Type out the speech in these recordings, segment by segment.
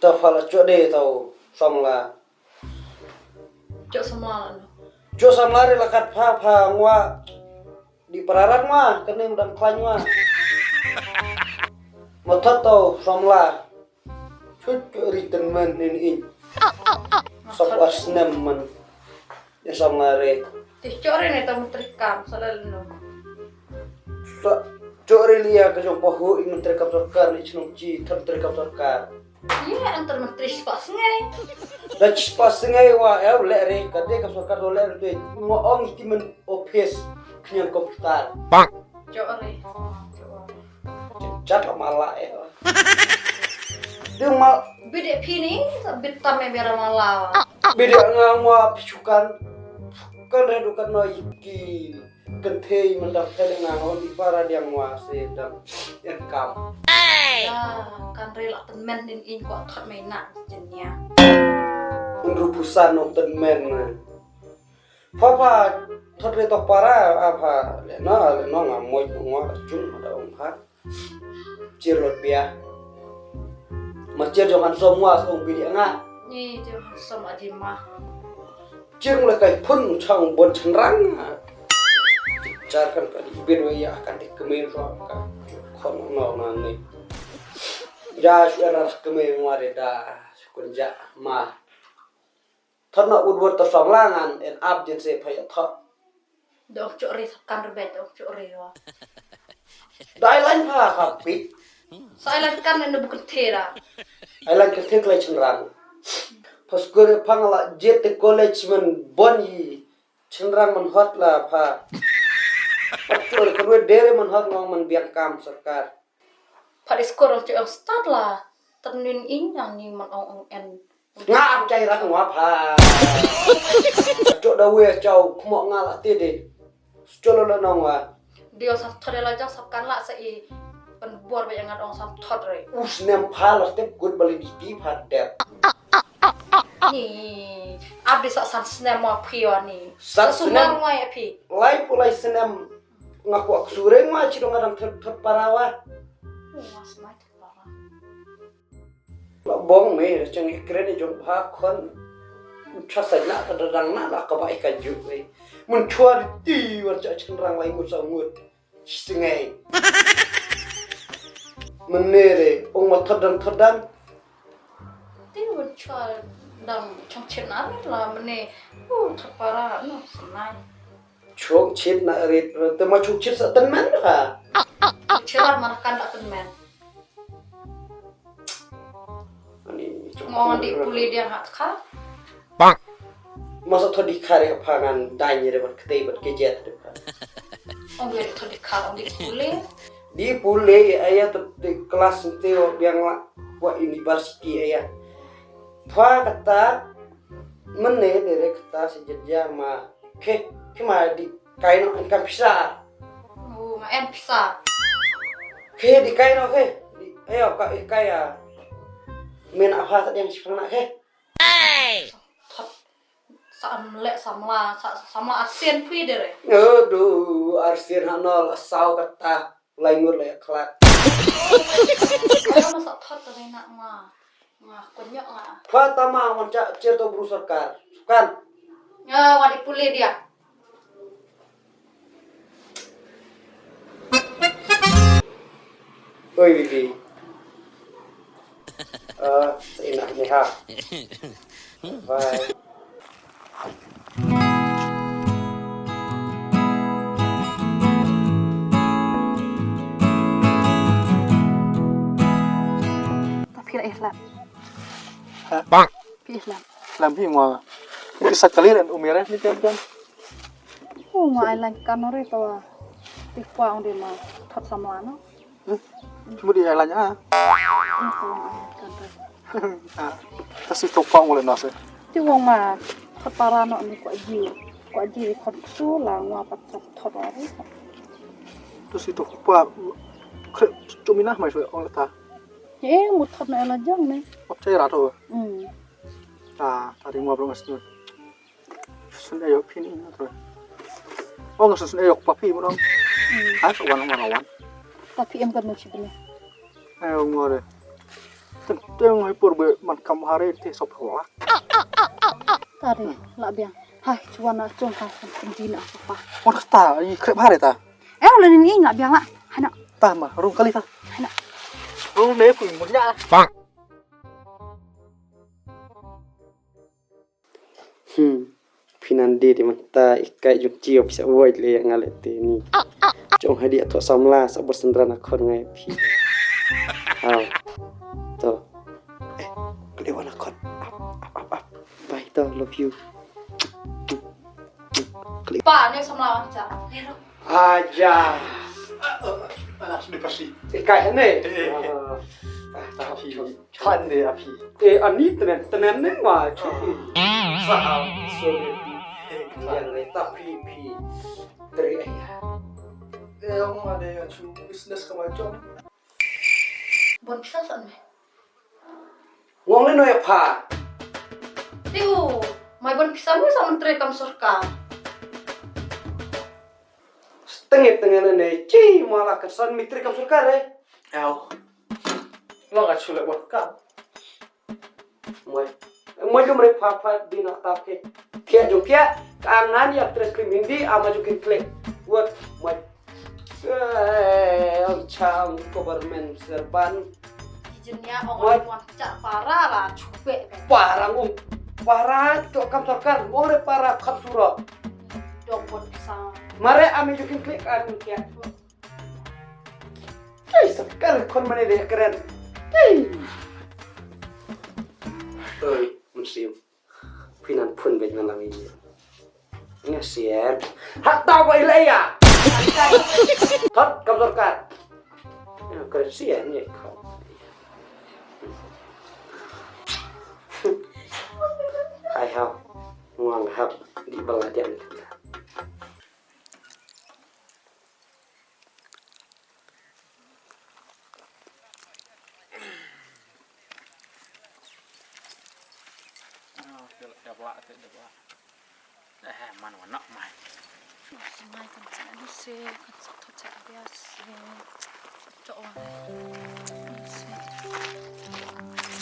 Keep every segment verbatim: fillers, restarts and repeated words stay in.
Ta pha la chok de tau samla. Chok samla la no. Chok samla re la kat pha pha ngwa. Di pararat ngwa, kane mdang khlaiñ ngwa. Ma thot tau samla. Chok chok ri tynmen nin in. Sop wa snem man. Ya samla re. Te chok re ne ta menteri kam, sa la leno. Sa chok re lia ka jong pahu i menteri kam sorkar ni chnong chi, ta menteri kam sorkar. Ye, antar menteri spah sngai. Da chi spah sngai wa, ya, le re, ka de kam sorkar do le re tu. Mo ong ti men office, khnyan komputer. Chok re. Chok re. Chat la mala eh. Ding mal. Bide pini, bit tam me bera mala. Bide nga ngwa pisukan. Kan re dukan no iki. Kan thei mandang thei nga ngwa di para diang ngwa se dang en kam. Ya, kan re la tynmen nin in kwa thot me na jenya. Unru pusan no tynmen. Pha pha, thot re tok para, a pha, le na, le na nga moi ngwa la chung ma da ong pha. Chir lot bia. Ma chir jong han som ngwa song bidi nga. Ni jong han som adi ma. Chir ngwa kai phun chang bon chan rang. Char kan ka di bid wa ya kan di kemir so ka. Khon no na ni. Ja shu era kemir ngwa re da. Kun ja ma. Thot na ut wut ta samla ngan en ap jin se pha ya thot. Dong chok re sa kan re bet dong chok re wa. Dai lain pha ka pi. Sa ai lain kan ne bukan thera. Ai lain ka thek lai chenrang. Pas kore phang la jet te college man bon yi chenrang man hot la pha. Pas kore kore dere man hot ngong man biang kam sorkar. Pha di skor ong chok ong start la. Tynnin in yang ni man ong ong en. Nga ap chai rat ngwa pha. Chok da we chau khmo nga la ti di. Chok lo lo nong wa. Dio sa thode la jang sa kan la sa i. Pen bor ba yang ngat ong sa thod re. Us nem pha la step good validity pha dep. Ni. Ap di sa san snem wa phi wa ni. San snem. Sumar ngwa ya phi. Lai pu lai snem. Nga ku ak sureng wa chi dong ngadang thod thod para wa. Ni mas mai thod para. La bong me da chang i kren i jong pha khon. Cha sa na ka da dang na la ka ba i ka ju me. Mun chua di ti wan cha chenrang lai ngut sa ngut. Chi ngai. Mene re ong ma thod dan thod dan. Ti mun chua dang chang chen ar la mene. U thod para no snai. Chok chit na rit te ma chok chit sa tynmen ha. Chok chit ma kan da tynmen. Ani chok. Ngong di puli dia ha kha. Bang. Masa thodi khare pha ngan dai ni re bat kete bat ke jet de pha. Ong di thodi kha ong di puli. Di puli aya to di kelas te wa biang la wa university aya. Pha kata mene direct kata sejak dia ma Ke, ke ma di kai no en kam pisa. Oh, ma en pisa. Ke di kai no ke. Di, ayo ka i kai ya. Men apa sa yang sipang na ke. Thot, sa am le samla, sa, samla arsien pui dere. Aduh, arsien ha no la sau kata. Lai ngut lai khlad. Kata ma sa thot ta na ma. Nga kunyok nga. Pha tama wan cha cher to bru sorkar. Sukan. Nga wadi pule dia. Oi bibi. Ah, seinak ni ha. Bye. Tapi lah ikhlas. Ha? Bang. Pi lam. Lam pi ngwa. Ni sa kali len umere ni tem tem. U ma ai lan kan re to. Ti kwa ong de ma thot samla no. Hmm. Cuma di ai lan ah. Ah. Ta si to kwa ong le no se. Ti wong ma thot para no ni kwa ji. Kwa ji khot su la ngwa pat thot thot wa. Tu si to kwa kre chumina mai so ong ta. Eh, mut thot na la jong ne. Op chai ra to. Hmm. Ta, ta ring wa brong asnu. Sun ayo phi ni na to. Ong sun ayo pa phi mo dong. Hmm. Ha, so wan wan wan. Ta phi em kan mo chi bini. Ayo ngore. Tun, Te ngai por be man kam hare te sop hola. Tare, la biang. Hai, chuan na chung hai, kan di na apa. Por kata, i krep hare ta. Eh, la ni ni la biang la. Hana. Ta ma, rung kali ta. Hana. Rung ne pun munya. Bang. Hmm. Phi nan de de mynta i kai jong chi office avoid le nga le te ni. Jong hadi ato samla sa bor sendra na khon ngai phi. Aw. To. Eh, kle wana khon. Up, up, up, up. Bye to, love you. Kle. Pa, ne samla wan cha. Lero. Aja. Anak sudah pasti. Ikai ne. Eh, eh, eh. Ah, ah, tak phi. Chan de a phi. Eh, ani tenen, tenen ne ma chu. Sa a, sorry. Yang ne ta phi phi. Teri aya. Eh, ma de chu business ka ma chong. Bon pisa san me. Ngong le no ya pha. Tiu, mai bon pisa me sa menteri kam sorkar. Tenge tenge ne ne chi ma la ka san menteri kam sorkar eh. Aw. Long a chule bon kam. Moi. Moi lum re pha pha di na ta ke. Pia jong pia. Ka nan ya tres klim Hindi ama jong kin klik. Word. Moi. Eh, ang chang government serban. Jinya ong mon cha para la chupe. Para ngum. Para to kam sorkar. Ong re para khap sura. Dong bon pisa. Mare ami jong kin klik ami kia. Ei, sorkar khon mane de keren. Ei. Oi, mun sim. Phi nan phun beit na lang ini. Nga sian. Hak tau ba ila ya. Thot kam sorkar. Ya, keren sian ya kau. Hai hau. Nguang hap di bala diam.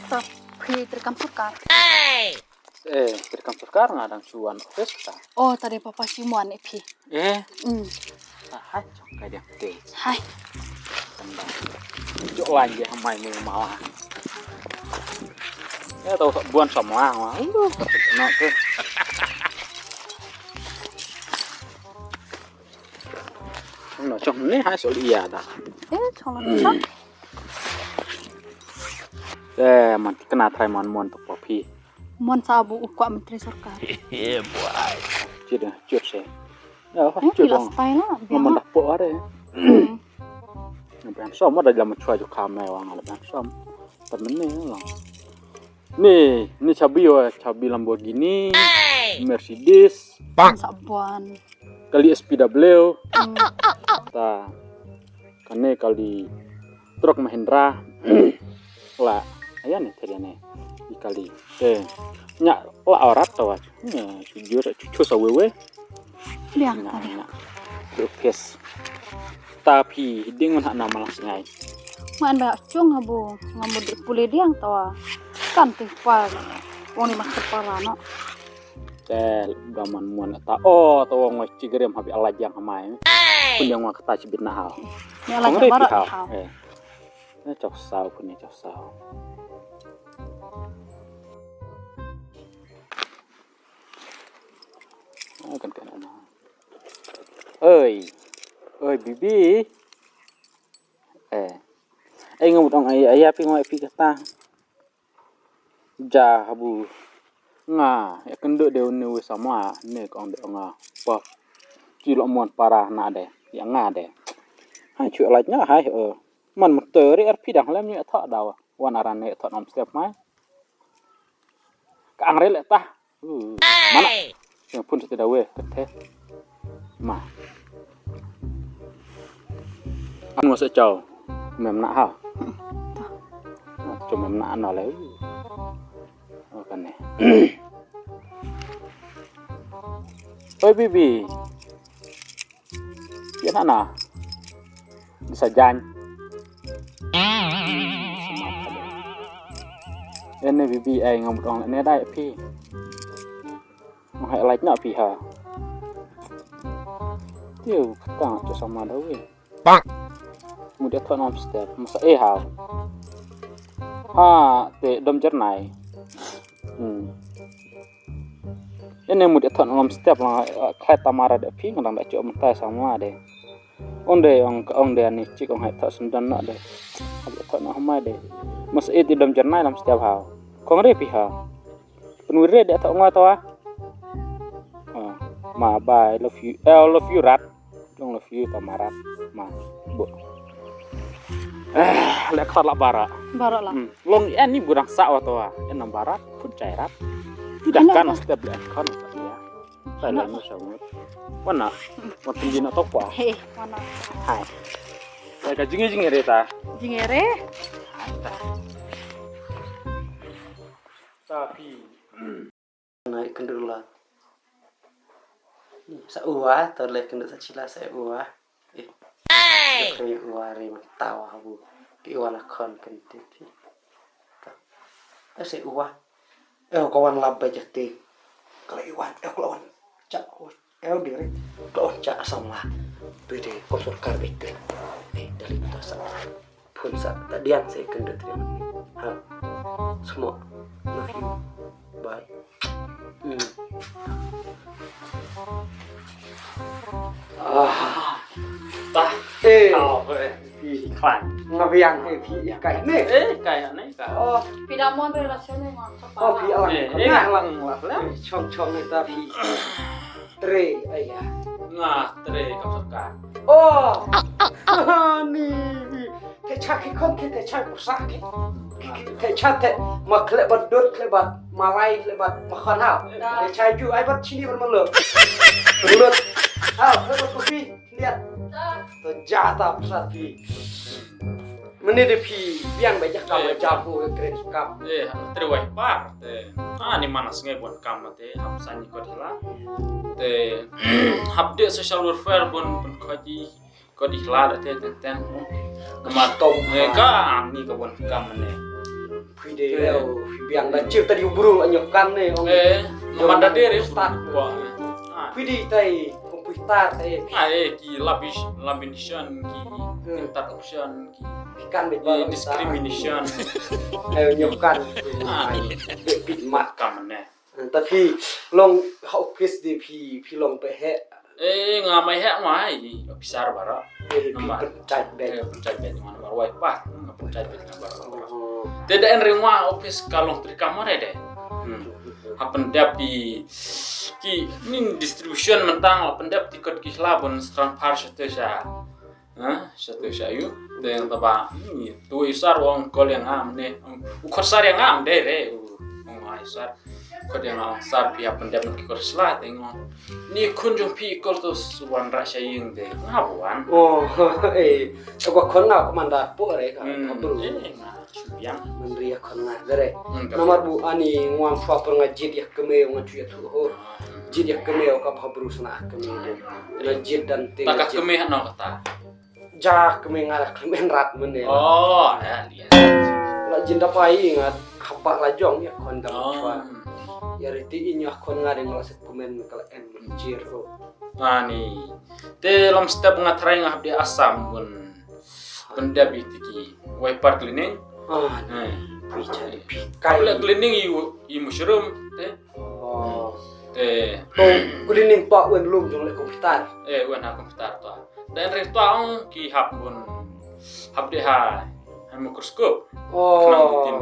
Stop. Phi treikam sorkar. Eh, treikam sorkar nga dang shu wan office ta. Oh, tadi papa shu mon ïa phi. Eh. Hmm. Ah, hai, chok kai diang te. Hai. Tendang. Chok lan je mai mui mala. Ya tau sok buan samla ma. Aduh, no tu. No chok ni hai sol iya da. Eh, chok lan chok. Eh, man kena trai man mon tok phi. Mon sa bu u kwah menteri sorkar. Yeah, boy. Chit dah, chit se. Ya, eh, chit pila dong. Style lah, biang. Mon dah pok ada. Hmm. Biang som ada dalam chua ju kam nai wang ada biang som. Temen ni lah. Ni, ni chabi wa, chabi Lamborghini, Mercedes. Bang. Sa buan. Kali S P W. Hmm. Ta. Kane kali truk Mahindra. La, ayan ne, tadi ne. Ikali. Te. Nya la orat tawa. Nya, jujur, cucu sawewe. Biang tadi. Nya. Duk pes. Tapi ding ngan hak nama las ngai. Man ba cung habu, ngamu di pule diang tawa. Kan ti pa. Wong ni mas kepala no. Te daman muan ta o to ngoi chigrem habi ala jang hamai. Pun yang ngoi kata chibit na hal. Ni ala jang barat hal. Eh. Ni chok sau pun ni chok sau. Oh, kan kan ana. Oi. Oi bibi. Eh. Ai ngamut ong ai ai api ngoi api kata. Ja habu nga ya kendo de ne we sama ne kong de nga pa. Chi lo mon para na de ya nga de. Hai chu laj nya hai eh. Man mo teri er pidang lem ni tha dawa. Wan aran ne tha nom step mai. Ka ang re le ta. Mana. Yang pun sete dawe kete. Ma. Anu sa chau. Mem na ha. Chau mem na na le. Oh, kan ne. Oi bibi. Ïa na na. Di sa jan. Semat ka dei. Ene bibi ai ngam dong ene dai phi. Ngai lait na phi ha. Tiu kang cho sama da wi. Bang. Mu dia thon om step masa e ha. Ha te dom jernai. Hmm. Ene mu dia thon om step la khlai tamara de phi ngam dang da cho mentai sama de. Ong de ong ka ong de ani chik ong hai thot sendon na de. Hai thot na hmai de. Mas e ti dom jernai lam setiap hau. Kong re pi ha. Penwir re de thot ngwa to ah. Ah, ma bye love you. Eh, love you rat. Jong love you ta marat. Ma. Bu. Eh, le khar la bara. Bara la. Hmm. Long en ni burang sa wa to ah. En nam barat pun chai rat. Tidak kan step le kan sa ya. Thailand na sawut. Wana. Wan tinggi na tokwa. He, wana. Hai. Ya ka jingi jingi re ta. Jingi re. Tapi. Nai kendula. Sa uwa to le kendu sa chila sa uwa. Eh. Kami uwa re matawa bu. Ki uwa la kon kentit. Ese uwa. Eh, kawan labai jati. Kalau iwan, eh, kalau wan. Cak, eh, diri. Kalau wan cak sama. Bede, kau sorkar bete. Eh, dari kita sa. Pun sa, tak diang saya kena terima. Ha. Semua. Love you. Bye. Hmm. Ah. Tah. Eh. Kau, eh. Phi klan. Nga biang eh phi ïa kai ne. Eh, kai ne ka. Oh. Phi da mon relation ne ma. Oh, phi alang. Eh, eh, alang lah. Chong chong ne ta phi. Tre, ai ya. Nga tre ka sorkar. Oh. Ni. Te cha ki kon ki te cha pusa ki. Te cha te ma khle bat dot khle bat malai khle bat ma khan ha. Te cha ju ai bat chini bat malo. Lut. Ha, khle bat kopi. Lihat. To ja ta pusat phi. Mene de phi biang ba jak kam ja pu kren kam. Eh, tre wai par te. Ah, ni mana sngai bon kam te hap sani ko thela. Te hap de social welfare bon bon ko ji ko di hla te te te. Nama tom eh ka ni ka bon kam ne. Phi de leo phi biang da chiu ta di bru anyok kan ne. Eh, nama da de re start ko. Phi di tai. Komputer eh. Ah, eh, ki labish, lamination, ki interruption, ki kan be eh, discrimination. Eh, nyokan. Ah, bit mat kam ne. Tapi long ha office de phi phi long pe he. Eh, nga mai he mai officer bara. Eh, phi percaj be. Eh, percaj be mana bara wai pa. Nga percaj be nga bara. Te da en ring wa office ka long tri kamar de. Hmm. Ha pyndep ki ki nin distribution mentang ha pyndep ti kot ki hla bun strong par satu sha. Ha, satu sha yu. Deng taba ni tu isar wong kol yang am ne. U kot sar yang am de re. U ngai sar. Kot yang am sar pia pyndep ki kot sla deng. Ni kun jong pi kol tu suan ra sha ying de. Ngabuan. Oh, eh. Ko kon na komanda po re ka. Hmm. Ka bru. Eh, nga. Shubiang. Mendri ya kon nga dere. Hmm, namar bu ani ngwan fa per nga jit ya keme nga chu ya tu ho. Jit ya keme ka pha bru sana keme de. Na jit dan te. Ta ka jit. Keme no kata. Ja keme nga keme rat mene. Oh, ya dia. La jin da pai nga haba la jong ya kon da chwa. Ya riti inya kon nga de nga la se komen ka la en jir ho. Ani. Te lom step nga try nga hap de Assam bun. Pyndep ïa ki wiper cleaning. Ah, ni. Phi cha ni phi kai. Ka le cleaning ïa u, ïa u mushroom te. Oh. Te. To cleaning pa wen lum jong le computer. Eh, wen ha computer to. Dan re to ong ki hap bun hap de ha, ha microscope. Oh. Khnang kin,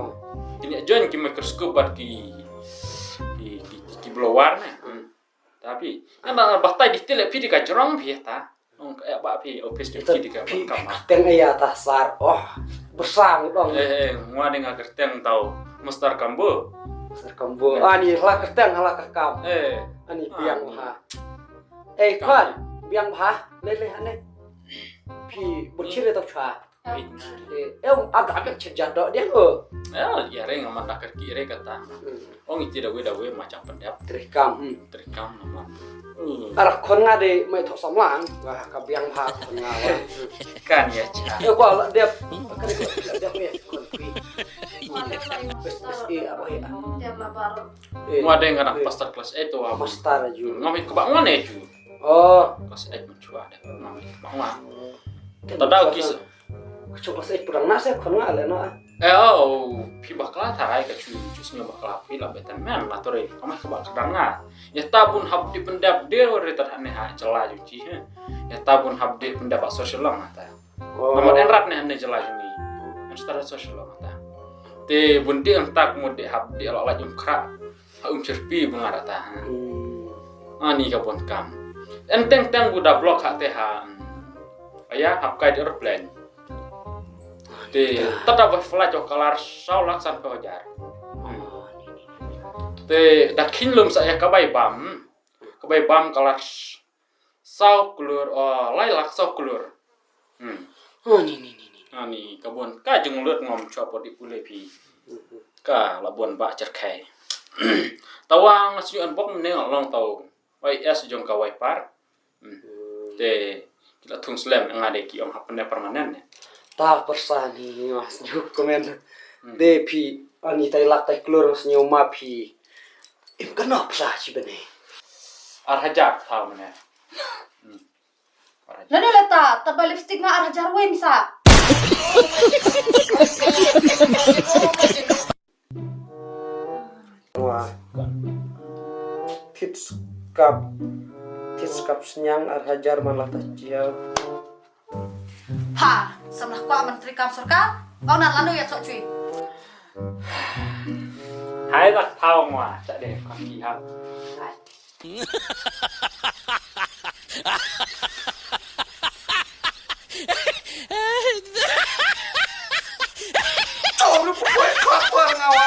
kin ïa join ki microscope bad ki, ki, ki, ki blower ne. Hmm. Tapi, kan ba batai di tele phi di ka jrong phi ta. Ong ka ba phi office di phi di ka phi kam. Teng aya ta sar. Oh, besar dong. Eh, eh, ngwa ding ka teng tau. Mister Kambo. Mister Kambo. Eh. Ani la ka teng la ka kam. Eh. Ani biang ha. Eh, kan, biang ha. Le le ane. Phi butchir ta chwa. Eh, em, ap ap chajat dok dia ko. Ya, ya re nga man da kyrkieh re kata. Hmm. Ong iti da we da we ma chang pyndep. Trikam, hmm. Trikam na man. Hmm. Ara khon nga de mai thok samlang, wah ka biang bha khon nga wa. Kan ya cha. Eh, kwa la dep. Ka de dep ya khon phi. Best S A apa ya? Ngwa deng ka dang pastor class eight tu apa? Pastor ju. Ngam hit kaba ngwa ne ju. Oh. Class eight mun chwa deh. Ngam hit kaba ngwa. Tadau kis. Ka chu class eight pudang na se khon nga le no. Eh, oh, phi bakla tha ai ka chu, chu sñiaw bakla phi la betan men la tore. Kama ka bakla dang nga. Ya ta bun hap di pendap de re ta ne ha jala ju chi he. Ya ta bun hap di pendap ba social long ta. Namar en rat ne han ne jala ju ni. En stara social long ta. Te bun di en tak mu di hap di la la jum khra. Ha um chirpi bu nga rata ha. Ani ka bun kam. En teng teng bu da block ha te ha. Aya hap kai di aeroplane. Te tata ba flight o kalar saw lak san ko hajar. Te da khin lum sa ya ka bai bam. Ka bai bam kalar saw klur o lai lak saw klur. Hmm. Oh ni ni ni ni. Ani ka bun ka jung lut ngom chwa po di pule phi. Ka la bun ba cherkai. Tawang sñiaw an bok ne long taw. Wai es jong ka wai par. Hmm. Te ki la thung slem nga de ki ong hapne permanent ne. Ta persa ni mas juk komen. Hmm. De phi ani tai lak tai klur mas nyu ma phi. Im ka nok sa chi bene. Ar hajar thaw mene. Hmm. Ar hajar. Lanu leta taba lipstick nga ar hajar wem sa. Wah. Tit skap. Tit skap sñiang ar hajar man la ta chial. Ha, samlah kwah menteri kam sorkar. Ong nan lanu ya sok chui. Hai bak thaw ngwa, tak deh kaki ha. Thaw lu pukoi kwah kwah ngawa.